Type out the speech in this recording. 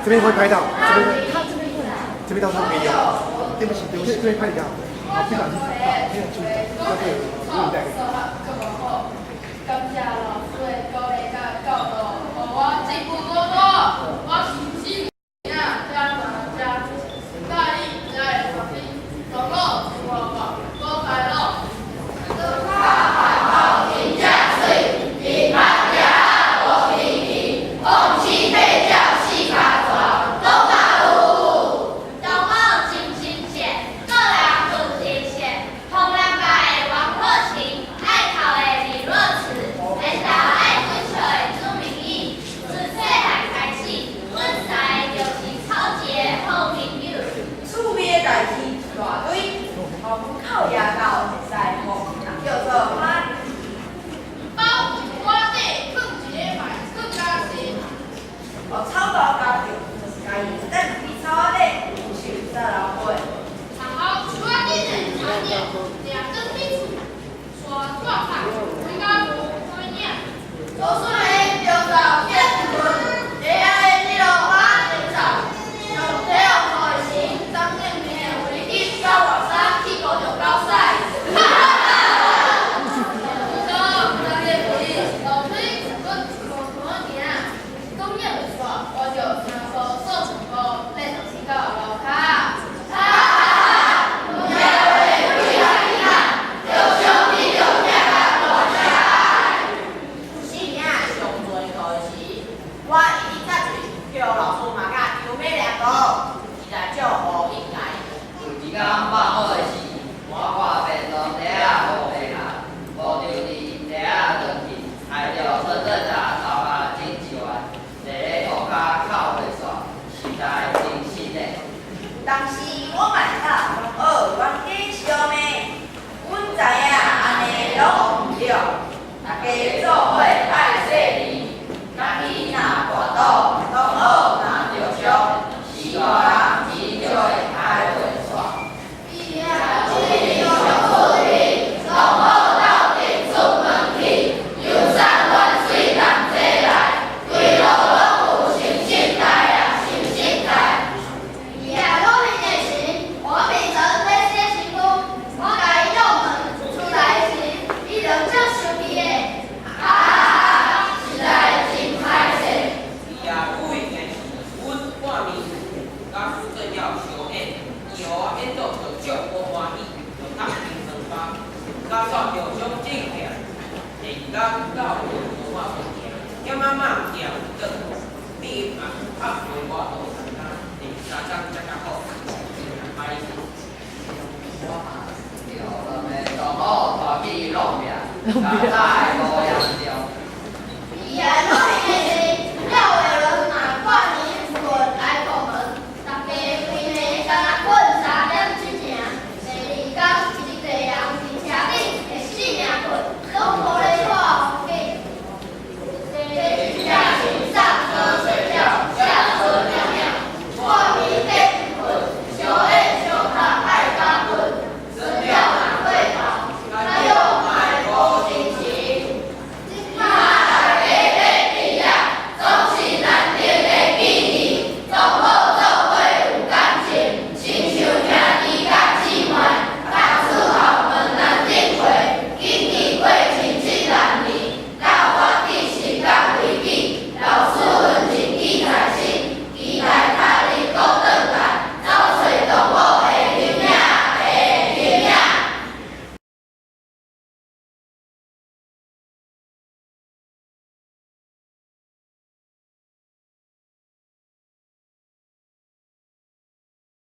這邊會拍到，這邊這邊到時候沒有，對不起，對不起，這邊拍一下，好，不小心沒有注意到，交給錄影帶給你。感謝老師的鼓勵佮教導，予我進步多多。我是死囝，才來遮，佮意遮的學生，同樂真活潑，閣開朗。真正媠，伊拍蜈仔無脾氣，放鼠爬鳥四跤蛇，攏嘛有。同學真親切，個人有自信。澎南壩的王若晴，愛哭的李若慈，緣投愛滾笑的朱明義。自細漢開始，阮三个就是超級的好朋友。趣味的代誌一大堆，予阮哭也到會使予人叫做馬。包櫃底囥一禮拜，囥甲濕。予草猴咬著，就是共伊擲去草仔底，樹才流血。學校樹仔頂的鷺鳥，掠轉去厝，煞掣拍，規家無啥物影。圖書館中晝變困，下暗的一路馬前走。上體育課的時，張正平的圍巾佮外衫去高中狗屎。哈哈哈！有當張正平一路推一骨一箍拖仔行，講念袂煞，我就三步數兩步，爬上去到樓跤。哈哈哈！有話幾下幾下，就相比著聽較大聲。有時影上濟課的時，我一直扎喙，叫老師罵甲優美兩個，實在足無應該。有一工放學的時，我看便當袋仔無白項，無張字袋仔斷去，害著孫振達頭殼整一彎，坐咧塗跤哭袂煞，實在真失禮。有當時我嘛會佮同學冤家相罵，阮知影按呢攏毋對，大家做伙愛細膩，家己若跋倒，同學若著傷，四個人真少會開袂煞。上出去，同學鬥陣出門去，遊山玩水同齊來，規路攏有心心代啊，心心代。也努力的時，我變成咧洗身軀，我共伊擋門出來時，伊就足生氣的。哈哈哈！實在真歹勢。佇啊久以前時，阮半暝佮蘇振耀相演，伊予我演做就足無歡喜，就搭冰霜包，甲煞著傷正起來。第二工到會無法度行，叫媽媽行有轉，你嘛拍陪我倒參加，第三工才較好，真歹勢。我嘛著兩个同學拖去弄命，較早的無